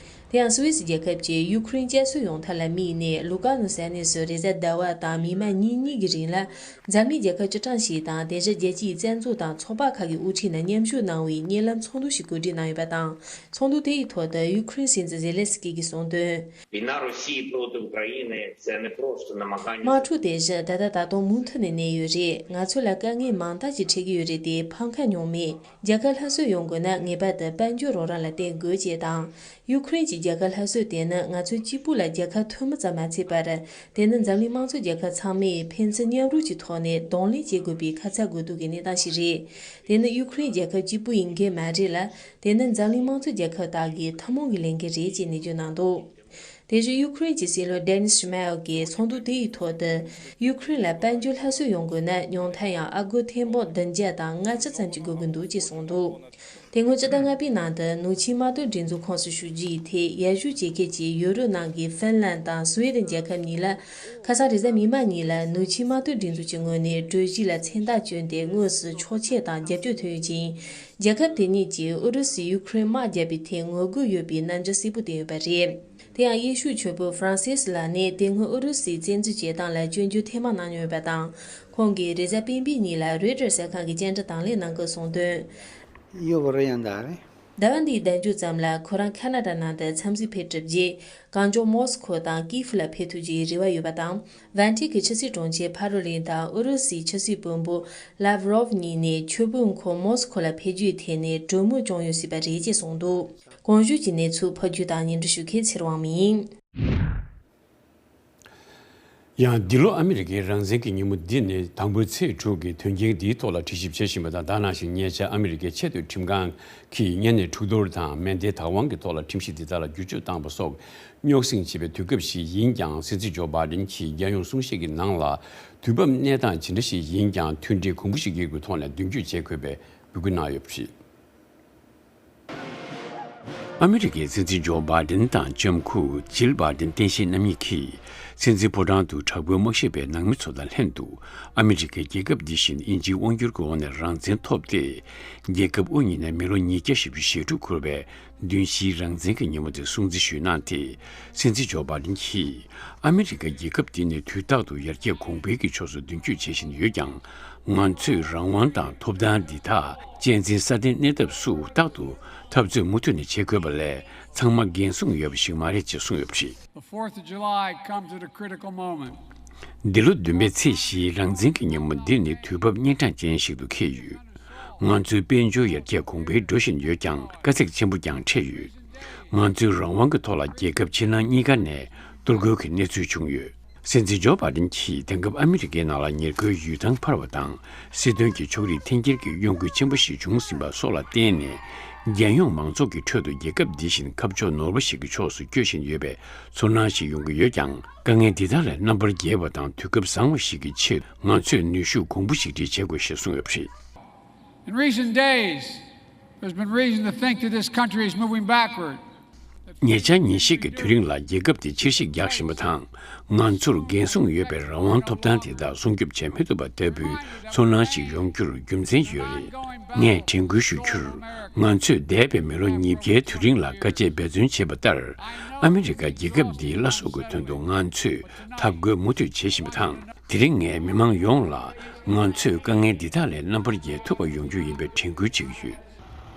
དེ་ཡང་སུད་སི་རྒྱལ་ཁབ་ཀྱིས་ཡུ་ཁུ་རེན་བསྐྱར་གསོ་ཡོང་ཐབས་ལ་དམིགས་ནས། ལུ་ཀ་ནུ་ས་གནས་སུ་རེས་གཟའ་ཟླ་བ་དང་མིག་དམར་ཉིན་གཉིས་ཀྱི་རིང་ལ། འཛམ་གླིང་རྒྱལ་ཁབ་བཅུ་གྲངས་ཤིག་དང་། དེ་བཞིན་རྒྱལ་སྤྱིའི་བཙན་འཛུལ་དང་ཚོགས་པ་ཁག་གི་དབུ་ཁྲིད་རྣམས་མཉམ་ཞུགས་གནང་བའི་བརྙན་ལམ་ཚོགས་འདུ་ཞིག་གོ་སྒྲིག་གནང་ཡོད་པ་དང་། ཚོགས་འདུ་དེ་ཡི་ཐོག་ཏུ་ཡུ་ཁུ་རེན་སྲིད་འཛིན་ཛེ་ལན་སི་ཀི་གིས་གསུངས་དོན། Вина Росії проти України — це не просто намагання. དམག་འཁྲུག་དེ་བཞིན་ད་ལྟ་ད་དུང་མུ་མཐུད་ནས་གནས་ཡོད་རེད། ང་ཚོ་ལ་དཀའ་ངལ་མང་དག་ཅིག་འཕྲད་ཀྱི་ཡོད་རེད་དེ། ཕམ་ཁ་མྱོང་མེད། རྒྱལ་ཁ་སླར་གསོ་ཡོང་དགོས་ན། ངེས་པར་དུ་དཔལ་འབྱོར་རོགས་རམ་ལ་བརྟེན་དགོས་ཅེས་དང་། ཡུ་ཁུ་རེན་གྱི་རྒྱལ་ཁ་སླར་གསོ་དེ་ནི་ང་ཚོ་གཅིག་པུ་ལ་རྒྱལ་ཁ་ཐོབ་མིན་ཙམ་མ་ཚད་པར། དེ་ནི་འཛམ་གླིང་དམངས་གཙོ་རྒྱལ་ཁབ་ཚང་མས་ཕན་ཚུན་མཉམ་རུབ་ཀྱི་ཐོག་ནས་གདོང་ལེན་བྱེད་དགོས་པའི་ཁ་ཚ་དགོས་གཏུག་གི་གནས་སྟངས་ཤིག་རེད། དེ་ནི་ཡུ་ཁུ་རེན་རྒྱལ་ཁབ་གཅིག་པུ་ཡི་འགན་མ་རེད་ལ། དེ་ནི་འཛམ་གླིང་དམངས་གཙོ་རྒྱལ་ཁབ་དག་གི་ཐུན་མོང་གི་ལས་འགན་རེད་ཅེས་ནན་བརྗོད་གནང་འདུག་དེ་བཞིན་ཡུ་ཁུ་རེན་གྱི་སྲིད་བློན་ཌེ་ནིས་ཤི་མེལ་གྱིས་ཚོགས་འདུ་དེ་ཡི་ཐོག་ཏུ། ཡུ་ཁུ་རེན་ལ་དཔལ་འབྱོར་སླར་གསོ་ཡོང་དགོས་ན། ཉུང་མཐར་ཡང་ཨ་སྒོར་ཐེར་འབུམ་བདུན་བརྒྱ་དང་ལྔ་བཅུ་ཙམ་ཞིག་དགོས་ཀྱི་འདུག་ཅེས་གསུངས་འདུག་དེ་སྔོན་སྤྱི་ཟླ་ལྔ་པའི་ནང་དུ་ནུབ་ཕྱོགས་དམག་དོན་སྒྲིག་འཛུགས་ཁོངས་སུ་ཞུགས་རྒྱུའི་ཐད། ཡར་ཞུ་བྱེད་མཁན་གྱི་ཡུ་རོབ་ནང་གི་ཧྥིན་ལན་དང་སུའེ་ཏན་རྒྱལ་ཁབ་གཉིས་ལ། ཁ་སང་རེས་གཟའ་མིག་དམར་ཉིན་ལ་ནུབ་ཕྱོགས་དམག་དོན་སྒྲིག་འཛུགས་ཀྱི་ངོས་ནས་གྲོས་གཞི་ལ་མཚན་རྟགས་བསྐྱོན་ཏེ། དངོས་སུ་ཕྱོགས་ཆས་དང་རྒྱབ་སྐྱོར་ཐོན་ཡོད་ཅིང་། རྒྱལ་ཁབ་དེ་གཉིས་ཀྱིས་ཨུ་རུ་སུས་ཡུ་ཁུ་རེན་དམག་བརྒྱབ་པའི་ཐད་ངོ་རྒོལ་ཡོད་པའི་རྣམ་འགྱུར་གསལ་པོ་བསྟན་ཡོད་པ་རེད། དེ་ཡང་དབྱེ་ཞིབ་ཆོས་པ་ཧྥ་རན་སིས་ལགས་ནས་དེ་སྔོན་ཨུ་རུ་སུའི་བཙན་འཛུལ་བྱེད་སྟངས་ལ་སྐྱོན་བརྗོད་ཐེངས་མང་གནང་མྱོང་ཡོད་པ་དང་། ཁོང་གིས་རེས་གཟའ་སྤེན་པའི་ཉིན་ལ་རོའི་ཊར་གསར་ཁང་གི་བཅར་འདྲི་དང་ལེན་གནང་སྐབས་གསུངས་དོན། Io vorrei andare. ཟླ་བ་འདིའི་ཟླ་མཇུག་ཙམ་ལ་ཁོ་རང་ཁ་ན་ཌ་ནང་དུ་འཚམས་གཟིགས་ཕེབས་གྲུབ་རྗེས། གངས་ལྗོངས་མོ་སི་ཁོ་དང་ཀིབ་ལ་ཕེབས་ཐུབ་རྒྱུའི་རེ་བ་ཡོད་པ་དང་། ཝན་ཊི་ཀི་ཆབ་སྲིད་དྲུང་ཆེ་ཕ་རོ་ལིན་དང་ཨུ་རུ་སུའི་ཆབ་སྲིད་དཔོན་པོ་ལཱབ་རོབ་གཉིས་ནས་ཆུ་བོའི་ཁོངས་མོ་སི་ཁོ་ལ་ཕེབས་རྒྱུའི་ཐད་ནས་གྲོས་མོལ་བྱུང་ཡོད་སྲིད་པ་རེད་ཅེས་གསུངས་འདུག་གོང་ཞུས་ཀྱི་གནས་ཚུལ་ཕབ་སྒྱུར་དང་སྙན་སྒྲོན་ཞུ་མཁན་ཚེ་རིང་དབང་མོ་ཡིན། ཡང་འདི་ལོ་ཨ་མི་རི་ཀའི་རང་བཙན་གྱི་ཉིན་མོ་འདི་ནི་དང་པོའི་ཚེས་དྲུག་གི་དོན་རྐྱེན་འདིའི་ཐོག་ལ་དྲི་ཞིབ་བྱེད་བཞིན་པ་དང་། ད་ནང་བཞིན་ཉེ་ཆར་ཨ་མི་རི་ཀའི་ཆེས་མཐོའི་ཁྲིམས་ཁང་གིས་གཉན་ནད་འཁྲུག་གཏོར་དང་མེ་མདའི་བདག་དབང་གི་ཐོག་ལ་ཁྲིམས་གཞི་འདི་དག་ལ་བསྒྱུར་བཅོས་བཏང་པ་སོགས་རྙོག་ཟིང་ཆེ་བའི་དུས་སྐབས་ཤིག་ཡིན་ཀྱང་། སྲིད་འཛིན་ཇོ་བྷའི་ཌེན་གྱིས་རྒྱལ་ཡོངས་གསུང་བཤད་ཀྱི་ནང་ལ། དུས་བབ་གནས་སྟངས་ཇི་འདྲ་ཞིག་ཡིན་ཀྱང་མཐུན་སྒྲིལ་གོང་བུ་གཞི་བསྐྱེད་དགོས་ཐོག་ནས་མདུན་སྐྱོད་བྱེད་དགོས་པའི་འབོད་སྐུལ་གནང་ཡོད་པ་རེད། ཨ་མི་རི་ཀའི་སྲིད་འཛིན་ཇོ་བྷའི་ཌེན་དང་ལྕམ་སྐུ་ཇིལ་བྷའི་ཌེན་སྟངས་དཔྱལ་རྣམ་གཉིས་ཀྱིས་སྲིད་འཛིན་ཕོ་བྲང་དུ་དྲག་པོའི་དམག་ཞབས་པའི་ནང་མི་ཚོ་དང་ལྷན་དུ། ཨ་མི་རི་ཀའི་རྒྱལ་ཁབ་འདི་བཞིན་དབྱིན་ཇིའི་དབང་སྒྱུར་གྱི་འོག་ནས་རང་བཙན་ཐོབ་སྟེ། རྒྱལ་ཁབ་དབུ་བརྙེས་ནས་མི་ལོ་ཉིས་བརྒྱ་ཞེ་དྲུག་འཁོར་བའི་བདུན་བཞིའི་རང་བཙན་གྱི་ཉིན་མོ་དེ་སྲུང་བརྩི་ཞུས་གནང་སྟེ། སྲིད་འཛིན་ཇོ་བྷའི་ཌེན་གྱིས། ཨ་མི་རི་ཀ་རྒྱལ་ཁབ་འདི་ནི་དུས་རྟག་ཏུ་ཡར་རྒྱས་གོང་འཕེལ་གྱི་ཕྱོགས་སུ་མདུན་སྐྱོད་བྱེད་བཞིན་ཡོད་ཀྱང་། ང་ཚོས་རང་དབང་དང་ཐོབ་ཐང་འདི་དག་གཅེས་འཛིན་སྲ་བརྟན་གནས་ཐབས་སུ་རྟག་ཏུ་འཐབ་རྩོད་མུ་མཐུད་ནས་བྱེད་དགོས་པ་ལས། ཚང་མ་འགན་སྲུང་ཡོད་པ་ཞིག་མ་རེད་ཅེས་གསུངས་ཡོད་པ་རེད། The fourth of July comes at a critical moment. འདི་ལོ་བདུན་པའི་ཚེས་བཞིའི་རང་བཙན་གྱི་ཉིན་མོ་འདི་ནི་དུས་བབ་གཉན་འཕྲང་ཅན་ཞིག་ཏུ་འཁེལ་ཡོད། ང་ཚོའི་དཔལ་འབྱོར་ཡར་རྒྱས་གོང་འཕེལ་འགྲོ་བཞིན་ཡོད་ཀྱང་། དཀའ་ཚེགས་ཆེན་པོ་ཀྱང་འཕྲད་ཡོད། ང་ཚོའི་རང་དབང་གི་ཐོག་ལ་རྒྱལ་ཁབ་ཕྱི་ནང་གཉིས་ཀ་ནས་གཏོར་རྒོལ་གྱི་གནས་ཚུལ་བྱུང་ཡོད། སྲིད་འཛིན་ཇོ་བྷའི་ཌེན་གྱིས་དེང་སྐབས་ཨ་མི་རི་ཀའི་ནང་ལ་ཉེར་མཁོའི་ཡུལ་ཐང་འཕར་བ་དང་། སྲིད་དོན་གྱི་ཕྱོགས་རིས་འཐེན་འཁྱེར་གྱི་གཡོ་འགུལ་ཆེན་པོ་ཞིག་བྱུང་ཟིན་པ་སོགས་ལ་བརྟེན་ནས། རྒྱལ་ཡོངས་མང་ཚོགས་ཀྱི་ཁྲོད་དུ་རྒྱལ་ཁབ་འདི་བཞིན་ཁ་ཕྱོགས་ནོར་བུ་ཞིག་གི་ཕྱོགས་སུ་བསྐྱོད་བཞིན་ཡོད་པའི་ཚོར་སྣང་ཞིག་ཡོང་གི་ཡོད་ཀྱང་། དཀའ་ངལ་འདི་དག་ལས་རྣམ་པར་རྒྱལ་བ་དང་དུས་སྐབས་བཟང་བ་ཞིག་གི་ཆེད། ང་ཚོས་ནུས་ཤུགས་གོང་བུ་ཞིག་སྒྲིལ་བྱེད་དགོས་ཞེས་གསུངས་ཡོད་པ་རེད། In recent days, there's been reason to think that this country is moving backward. ཉེ་ཆར་ཉིན་ཤས་ཀྱི་དུས་རིང་ལ་རྒྱལ་ཁབ་དེ་ཕྱིར་བཤིག་རྒྱག་བཞིན་པ་དང་། ང་ཚོར་འགན་སྲུང་ཡོད་པའི་རང་དབང་ཐོབ་ཐང་དེ་དག་སྲུང་སྐྱོབ་བྱེད་མི་ཐུབ་པ་ལྟ་བུའི་ཚོར་སྣང་ཞིག་ཡོང་རྒྱུར་རྒྱུ་མཚན་ཡོད་རེད། ངས་དྲན་སྐུལ་ཞུ་རྒྱུར། ང་ཚོས་འདས་པའི་མི་ལོ་ཉིས་བརྒྱའི་དུས་རིང་ལ་དཀའ་སྤྱད་འབད་བརྩོན་བྱས་པ་ལྟར། ཨ་མི་རི་ཀ་རྒྱལ་ཁབ་འདིའི་བླ་སྲོག་གི་དོན་དུ་ང་ཚོས་འཐབ་རྒོལ་མུ་མཐུད་བྱེད་བཞིན་པ་དང་། དེ་རིང་ངས་མི་མང་ཡོངས་ལ། ང་ཚོས་དཀའ་ངལ་འདི་དག་ལས་རྣམ་པར་རྒྱལ་ཐུབ་པ་ཡོང་རྒྱུ་ཡིན་པའི་དྲན་སྐུལ་བྱེད་ཀྱི་ཡོད།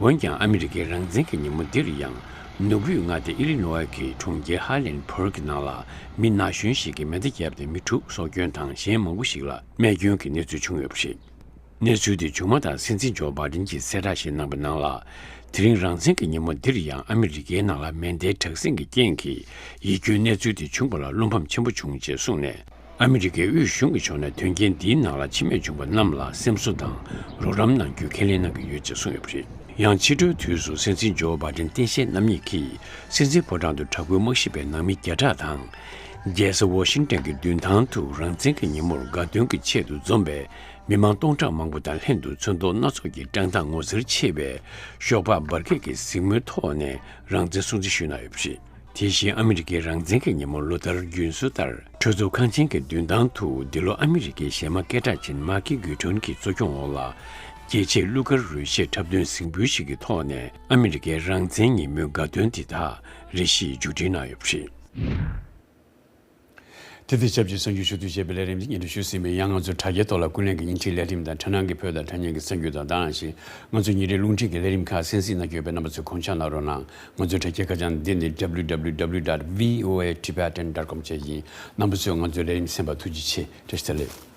འོན་ཀྱང་། ཨ་མི་རི་ཀའི་རང་བཙན་གྱི་ཉིན་མོ་འདིར་ཡང་། ནུབ་རིའི་མངའ་སྡེ་ཨི་ལི་ནོའི་གི་གྲོང་ཁྱེར་ཧ་ལེན་བྷར་གྱི་ནང་ལ། མི་ན་གཞོན་ཞིག་གིས་མེ་མདའ་བརྒྱབ་སྟེ་མི་དྲུག་སྲོག་སྐྱོན་དང་། གཞན་མང་པོ་ཞིག་ལ་རྨས་སྐྱོན་གྱི་གནས་ཚུལ་བྱུང་ཡོད་པ་རེད། གནས་ཚུལ་དེ་བྱུང་མ་ཐག་སྲིད་འཛིན་ཇོ་བྷའི་ཌེན་གྱིས་གསལ་བསྒྲགས་ཤིག་གནང་པའི་ནང་ལ། དེ་རིང་རང་བཙན་གྱི་ཉིན་མོ་འདིར་ཡང་ཨ་མི་རི་ཀའི་ནང་ལ་མེ་མདའི་དྲག་ཟིང་གི་རྐྱེན་གྱིས་ཡིད་སྐྱོའི་གནས་ཚུལ་དེ་བྱུང་བ་ལ་བློ་ཕམ་ཆེན་པོ་བྱུང་ཅེས་གསུངས་ནས། ཨ་མི་རི་ཀའི་དབུས་གཞུང་གི་ཕྱོགས་ནས་དོན་རྐྱེན་འདིའི་ནང་ལ་འཆི་རྨས་བྱུང་བ་རྣམས་ལ་སེམས་གསོ་དང་རོགས་རམ་གནང་རྒྱུའི་ཁས་ལེན་གནང་གི་ཡོད་ཅེས་གསུངས་ཡོད་པ་རེད། ཡང་ཕྱི་དྲོའི་དུས་སུ་སྲིད་འཛིན་ཇོ་བྷའི་ཌེན་སྟངས་དཔྱལ་རྣམ་གཉིས་ཀྱིས་སྲིད་འཛིན་ཕོ་བྲང་དུ་དྲག་པོའི་དམག་ཞབས་པའི་ནང་མི་བརྒྱ་ཕྲག་དང་། རྒྱལ་ས་ཝ་ཤིང་ཏན་གྱི་མདུན་ཐང་དུ་རང་བཙན་གྱི་ཉིན་མོར་དགའ་སྟོན་གྱི་ཆེད་དུ་འཛོམས་པའི་མི་མང་སྟོང་ཕྲག་མང་པོ་དང་ལྷན་དུ་ཚོན་མདོག་སྣ་ཚོགས་ཀྱི་བཀྲག་མདངས་ངོ་མཚར་ཆེ་བའི་ཤོག་སྦག་འབར་གས་ཀྱི་གཟིགས་མོའི་ཐོག་ནས་རང་བཙན་སྲུང་བརྩི་ཞུས་གནང་ཡོད་པ་རེད། དེ་བཞིན་ཨ་མི་རི་ཀའི་རང་བཙན་གྱི་ཉིན་མོ་ལོ་ལྟར་རྒྱུན་སྲོལ་ལྟར། གྲོས་ཚོགས་ཁང་ཆེན་གྱི་མདུན་ཐང་དུ་འདི་ལོ་ཨ་མི་རི་ཀའི་གཞས་མ་སྐད་གྲགས་ཅན་མཱ་ཁི་གུ་ཊོན་གྱི་གཙོ་སྐྱོང་འོག་ལ། རྒྱལ་གཅེས་གླུ་གར་རོལ་གཞས་འཁྲབ་སྟོན་གཟིགས་འབུལ་ཞིག་གི་ཐོག་ནས་ཨ་མི་རི་ཀའི་རང་བཙན་ཉིན་མོའི་དགའ་སྟོན་དེ་དག་རེ་ཞིག་མཇུག་སྒྲིལ་གནང་ཡོད་པ་རེད། དེ་དང་ཆབས་ཅིག་གསར་འགྱུར་ཞུ་གཏུག་ཅེས་པའི་ལས་རིམ་འདི་སྙན་སྒྲོན་ཞུས་ཟིན་པས། ཡང་ང་ཚོའི་དྲ་རྒྱའི་ཐོག་ལ་ཀུན་གླེང་གི་དབྱིན་ཇིའི་ལས་རིམ་དང་། དྲ་སྣང་གི་བོད་དང་དྲ་བརྙན་གྱི་གསར་འགྱུར་དང་། ད་ག་ནང་བཞིན་ང་ཚོའི་ཉིན་རེའི་རླུང་འཕྲིན་གྱི་ལས་རིམ་ཁག་གསན་གཟིགས་གནང་རྒྱུ་ཡོད་པས། རྣམ་པ་ཚོས་དགོངས་འཇགས་གནང་རོགས་གནང་། ང་ཚོའི་དྲ་རྒྱའི་ཁ་བྱང་འདི་ནི་W W W dot V O A Tibetan dot com བཅས་ཡིན། རྣམ་པ་ཚོས་ང་ཚོའི་ལས་རིམ་གསན་པར་ཐུགས་རྗེ་ཆེ། བཀྲ་ཤིས་བདེ་ལེགས།